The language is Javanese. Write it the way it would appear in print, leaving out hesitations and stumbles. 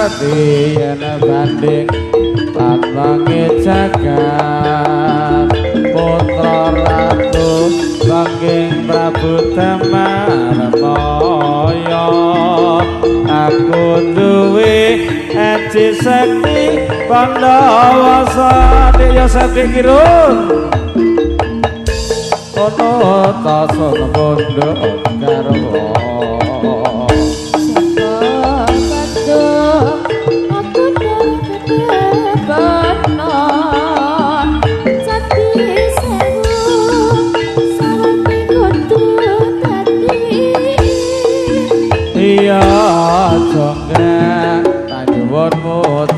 ngerti yen banding lan wangi jagat putra ratu saking Prabu Damar Maya. Aku duwe aji sekti Pandhawa Dik Yosef Dik Kirun kono tasun bondo garwa. Iya jonggrang tanyuwunmu